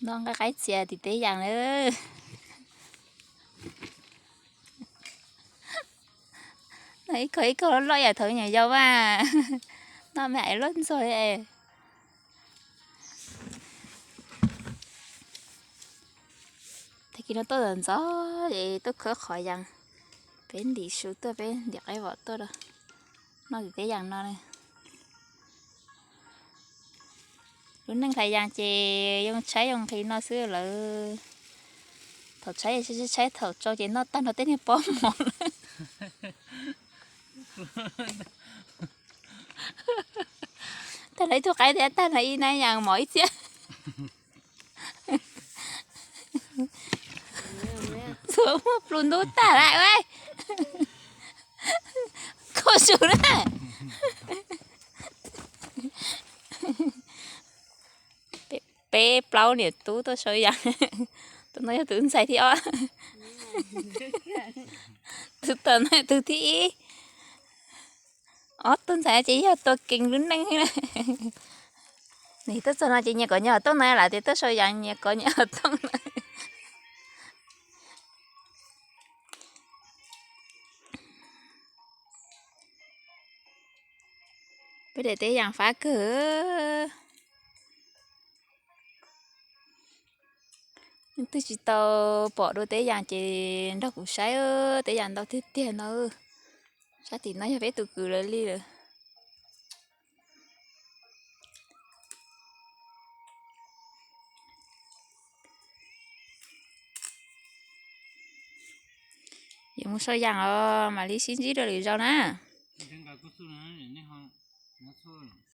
Noj nqaij qaib txias tim teb yas lawm. Noj ib kaug ib kaug loj loj yam thaum nyuam yaus mas. Noj me aiv luaj ntxuag li. Tag kis no tuaj ntxov ntxov es tuaj khawb qhov yas. Peb ntim su tuaj, peb ntim qaib vom tuaj rau noj tim teb yas no. Lub neej hla yas ces yoo tshaib yoo nqhis no xwb lawm. Thaum tshaib tshaib, thaum tsau ces noj tag nrho tej niag pob mov lawm. Tag nrho ib tug qaib thiab tag nrho ib nab yas mov ib txhiab. Txhua muaj plus ntub tag lawm. Koj su na. Peb plaub niam tub tuaj sau yas. Tus no yog tus ntxhais thib ob. Tus tom no tus thib ib. Ob tug ntxhais ces yog tua kees lub neej. Nws tuaj txog no ces nyias kom nyias hom tooj no, lawv tias tuaj sau yas nyias kom nyias hom tooj no. Peb daim teb yas fab kawg. Leej twg tsis tau pom dua teb yas ces nrog kuv saib, teb yas ntau tiag tiag no. Sab tim no yog peb tus kwv lawv li lawm. Yuav mus sau yas os, mam li sib ntsib dua lwm zaus na.